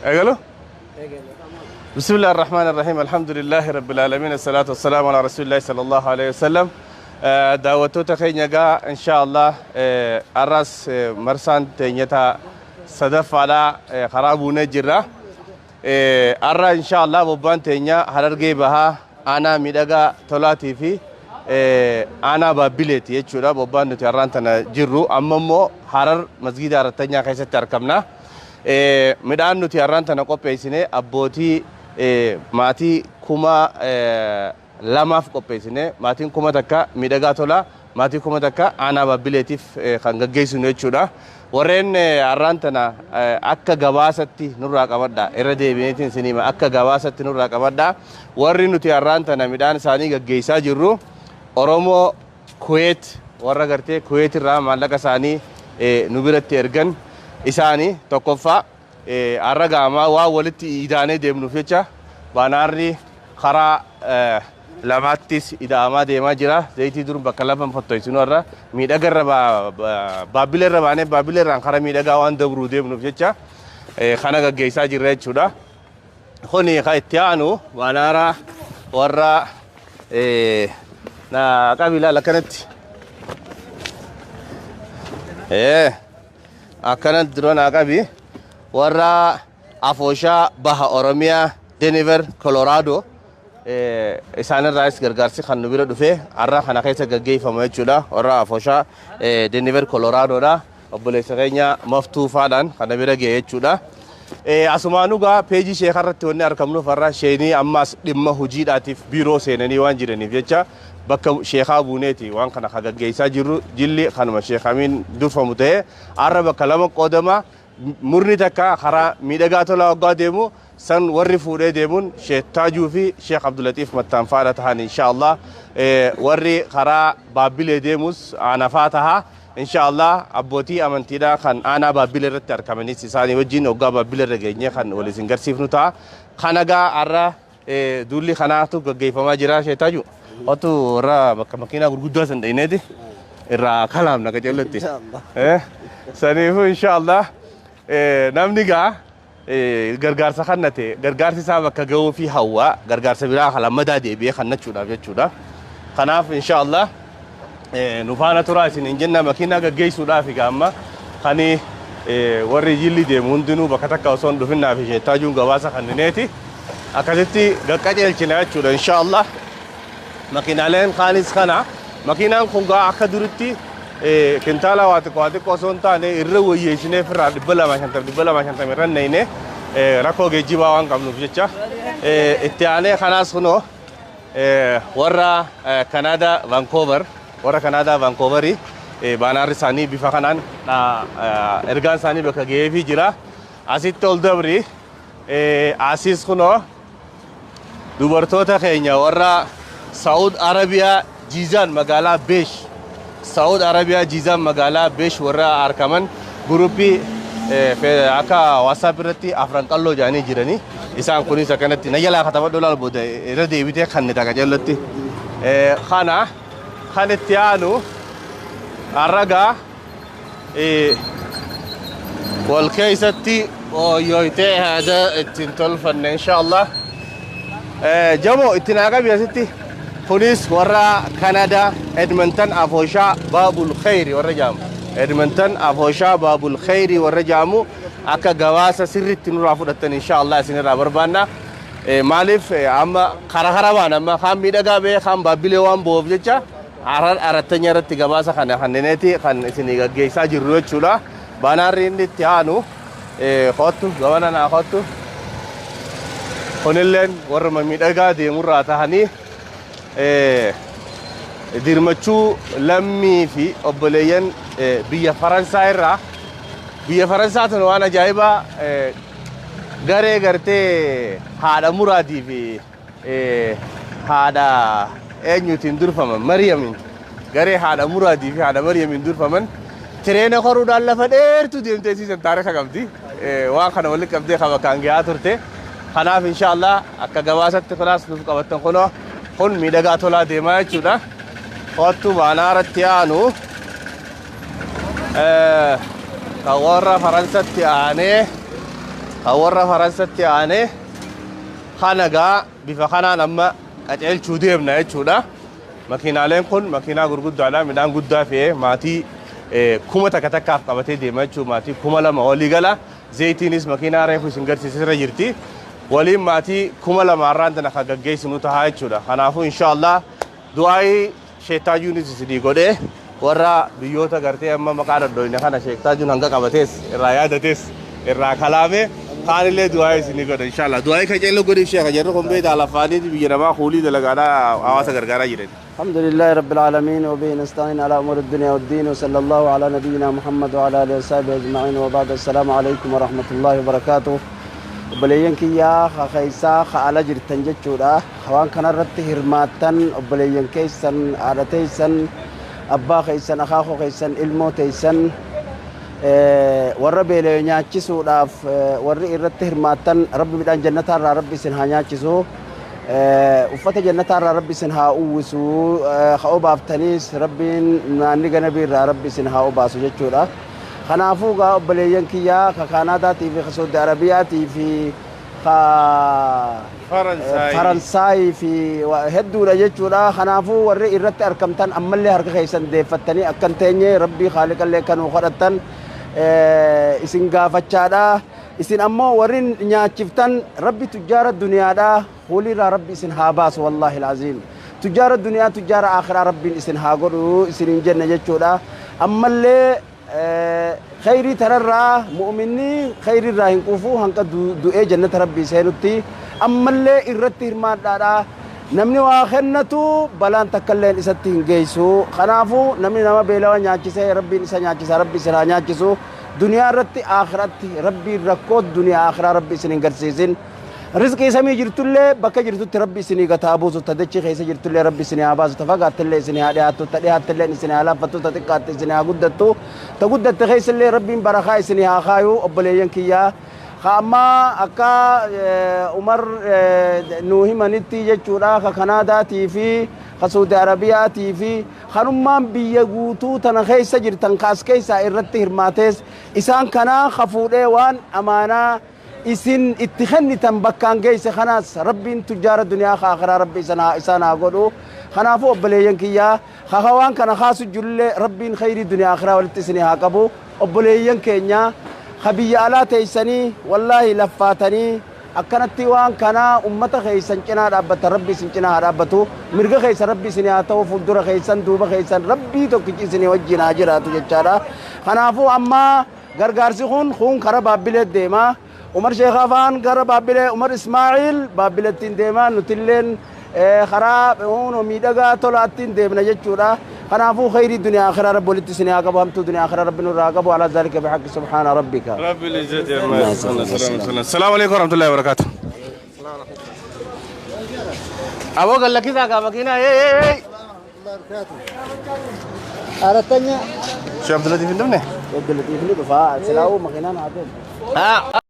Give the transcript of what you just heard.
Eegalu? بسم الله الرحمن الرحيم، الحمد لله رب العالمين، الصلاة والسلام على رسول الله صلى الله عليه وسلم. Daawwattoota keenya egaa insha Allah har'as marsaan teenyata sadaffaadha karaa buunee jirra. Har'a insha Allah bobbaan teenya Harargee Bahaa, aanaa Miidhagaa Tolaatii fi aanaa Baabbileeti jechuudha bobbaan nuti har'aan tana jirru. Amma immoo Harar masgiida Arattanyaa keessatti argamna. Midhaan nuti har'aan tana qopheessine abbootii maatii 2000f qopheessine. Maatiin 1000 Miidhagaa Tolaa, maatii 1000 aanaa Baabbileetiif kan gaggeessinu jechuudha. Warreen har'aan tana akka gabaasatti nurraa qabadha. Irra deebineetiin isin hima, akka gabaasatti nurraa qabadha. Warri nuti har'aan tana midhaan isaanii gaggeessaa jirru Oromoo Kuweet, warra gartee Kuweet irraa maallaqa isaanii nu biratti ergan isaanii tokkoffaa. Har'a gaamaa waan walitti idaanee deemnuuf jecha baanaarri karaa lamaattis ida'amaa deemaa jira. Zayitii dur bakka lafa fottoysinu har'a Miidhagarra Baabbilee irra baanee Baabbilee irraan karaa Miidhagaa waan dabruu deemnuuf jecha kana gaggeessaa jirra jechuudha. Kuni kan itti aanu baanaara warra na qabi ilaala akkanatti. Akkanatti dura naa qabi. Warra Afooshaa Baha Oromiyaa, Denver, Colorado, isaanirraas gargaarsi kan nu bira dhufe har'a kana keessa gaggeeffama jechuudha. Warra Afooshaa Denver, Coloradoodha. Obboleessa keenya Maftuufaadhaan kana bira ga'e jechuudha. Asumaanuu gaa peejii sheekaa irratti wanni argamnuuf har'a sheenii ammaas dhimma hojiidhaatiif biiroo seenanii waan jiraniif jecha bakka sheekaa buuneeti waan kana ka gaggeessaa jirru. Jilli kanuma sheekamiin durfamu ta'ee har'a bakka lama qoodama. Murni takka karaa Miidhagaa Tolaa waggaa deemu san warri fuudhee deemuun Sheekh Taajuu fi Sheekh Abdulatiif Mattaanfaadha tahan insha Allah. Warri karaa Baabbilee deemus aanafaa taha insha Allah. Abbootii amantiidhaa kan aanaa Baabbilee irratti argamanis isaanii wajjin waggaa Baabbilee irra geenyee kan wal isin garsiifnu ta'a. Kana gaa har'a duulli kanaatu gaggeeffamaa jira. Sheekh Taajuu otu warra bakka makiinaa gurguddaa san dhayineeti irraa kalaamna qaceellotti. Saniifuu insha Allah namni gaa gargaarsa kannate gargaarsi isaa bakka ga'uu fi hawwaa gargaarsa biraa kan lammadaa deebi'ee kannachuudhaaf jechuudha. Kanaaf insha Allah nu faana turaa isin hin jenna. Makiinaa gaggeessuudhaaf egaa amma kan warri jilli deemu hundinuu bakka takka osoo hin dhufinnaa fi sheettaajuun gabaasa kannineeti. Akkasitti gaqqaceelchina jechuudha insha Allah. Makiinaaleen kaanis kana. Makiinaan kun gaa akka duritti kintaala waa xiqqoo waa xiqqoo osoo hin taane irra wayyeessinee firraa 250 250 irra neyne rakkoo geejjibaa waan qabnuuf jecha. Itti aanee kanaas kunoo warra Kanaadaa Vancouver, warra Kanaadaa Vancouverii baanaarri isaanii bifa kanaan ergaan isaanii bakka ga'eefii jira. Asitti ol dabri asiis kunoo dubartoota keenya warra Saa'ud Arabiyaa, Jiizaan magaalaa Beesh, Saa'ud Arabiyaa Jiizaan magaalaa Beesh warra argaman guruppii akka WhatsApp irratti Afran Qalloo jedhanii jiranii isaan kunis akkanatti na jalaa katabadhu laal booda irra deebitee kan ni qaceellotti. Kana kan itti aanu har'a wal keessatti ooyyoytee haada ittiin tolfanne insha Allah. Jamo itti naa qabi asitti. Kunis warra Kanada Edmonton Afooshaa Baabul Khayri warra jaamu. Edmonton Afooshaa Baabul Khayri warra jaamu akka gabaasa sirriitti nurraa fudhattan insha Allah isinirraa barbaanna. Maaliif amma kara kara baan amma kaan Miidhagaa ba'ee kaan Baabbilee waan bo'uuf jecha Harar Arattanya irratti gabaasa kana kanneneeti kan isinii gaggeessaa jirru jechuudha. Baanaarri inni itti aanu kottu gabana naa kottu. Kunilleen warra Miidhagaa deemurraa tahanii dirmachuu lammii fi obboleeyyan biyya Faransaay irraa. Biyya Faransaa tun waan ajaa'ibaa garee gartee haadha Muraadii fi haadha eenyuutiin durfaman, Mariyamiin, garee haadha Muraadii fi haadha Mariyamiin durfaman tireena koruudhaan lafa dheertuu deemtee siisan taarika qabdi. Waan kana walitti qabdee kan bakkaan gahaa turte. Kanaaf insha Allah akka gabaasatti kanaas nuuf qabattan. Kunoo kun Miidhagaa Tolaa deemaa jechuudha. Kottu baanaaratti aanu. Kan warra Faransatti aanee, kan warra Faransatti aanee kana gaa bifa kanaan amma qaceelchuu deemna jechuudha. Makiinaaleen kun makiinaa gurguddaadha. Midhaan guddaa fe'ee maatii 1000 takkaaf qabatee deema jechuudha. Maatii 2000 walii gala. Zayitiinis makiinaa reefu isin garsiisirra jirti. Waliin maatii 2000 har'aan tana kan gaggeessinu tahaa jechuudha. Kanaafuu inshaallah du'aayii sheektaajuunis isinii godhee, warra biyyoota gartee amma maqaa dhodhoyne kana sheektaajuun hanga qabatees irraa yaadates irraa kalaame kaanillee du'aayii isinii godhe inshaallah. Du'aayii qaceelloo godhiif sheeka jarri kun beektaa lafaanii biyya namaa kuulii dalagaadhaa hawaasa gargaaraa jiran. الحمد لله رب العالمين، وبه نستعين على أمور الدنيا والدين، وصلى الله على نبينا محمد وعلى آله وصحبه أجمعين، وبعد، السلام عليكم ورحمة الله وبركاته. Obboleeyyan kiyyaa keessaa ala jirtan jechuudha. Waan kanarratti hirmaattan, obboleeyyan keessan, haadha teessan, abbaa keessan, akaakuu keessan, ilmoo teessan warra beela'e nyaachisuudhaaf warri irratti hirmaattan, Rabbi midhaan jannataarraa Rabbi isin haa nyaachisu. Uffata jannataarraa Rabbi isin haa uwwisu. Haa obaaftaniis Rabbiin naanni ganabii irraa Rabbi isin haa obaasu jechuudha. Kanaafuu gaa obboleeyyan kiyyaa ka Kaanaadaatii fi ka Saudi Arabiyaatii fi ka Faransaay. Faransaayii fi hedduudha jechuudha. Kanaafuu warri irratti argamtan ammallee harka keessan deeffattanii akkan teenye Rabbii haaliqallee kan nu kadhattan isin gaafachaadha. Isin ammoo warri nyaachiftan, Rabbi tujjaara duniyaadha. Huliirraa Rabbi isin haa baasu, wallaahi alcaziim. Tujjaara duniyaa, tujjaara akhiraa Rabbiin isin haa godhu isiniin jenna jechuudha. Ammallee khayrii tanarraa mu'minni khayriirraa hin quufu hanqa du'ee jannata Rabbii seenutti. Ammallee irratti hirmaadhaadha. Namni waa kennatu balaan takkalleen isatti hin geessu. Kanaafuu namni nama beelawa nyaachisee Rabbiin isa nyaachisa, Rabbi isin haa nyaachisu. Duniyaa irratti akhiratti Rabbiin rakkoo duniyaa akhiraa Rabbi isin hin garsiisin. Rizqii samii jirtullee bakka jirtutti Rabbi isinii gataa buusu, ta dachii keessa jirtullee Rabbi isinii haa baasu, ta fagaattillee isinii haa dhiyaattu, ta dhiyaattillee isinii haa laaffattu, ta xiqqaatte isinii haa guddattu, ta guddatte keessallee Rabbiin barakaa isinii haa kaayu. Obboleeyyan kiyyaa ka ammaa akka Umar nuu himanitti jechuudha, ka Kanaadaatii fi ka Saudi Arabiyaatii fi kanummaan biyya guutuu tana keessa jirtan, ka as keessaa irratti hirmaatees, isaan kanaa ka fuudhee waan amaanaa isin itti kennitan bakkaan geesse kanaas Rabbiin tujjaara duniyaa ka akhiraa Rabbi isaan haa godhu. Kanaafuu obboleeyyan kiyyaa kaka waan kana kaasu jirullee Rabbiin khayrii duniyaa akhiraa walitti isinii haa qabu. Obboleeyyan keenya ka biyya alaa teessanii wallaahi laffaatanii akkanatti waan kana ummata keessan cinaa dhaabbatan, Rabbi isin cinaa haa dhaabbatu. Mirga keessan Rabbi isinii haa ta'u, fuuldura keessan duuba keessan Rabbii tokkichi isinii wajjin haa jiraatu jechaadha. Kanaafuu amma gargaarsi kun kara Baabbilee deema. Umar Sheekafaan gara Baabbilee, Umar Ismaaciil Baabbilettiin deema, nutilleen karaa miidhagaa tolaattiin deemna jechuudha. Kanaafuu khayrii duniyaa akhiraa Rabbi walitti isinii haa qabu, hamtuu duniyaa akhiraa Rabbi nurraa haa qabu. على ذلك بحق سبحان ربك. رب العزة عما يصفون. السلام عليكم ورحمة الله وبركاته. أبو قال لك إذا ماكينة إيه إيه. Aratanya. شو عبد اللطيف الدمنة؟ عبد اللطيف ni dhufa silaa'uu makiinaan haa deemu. آه.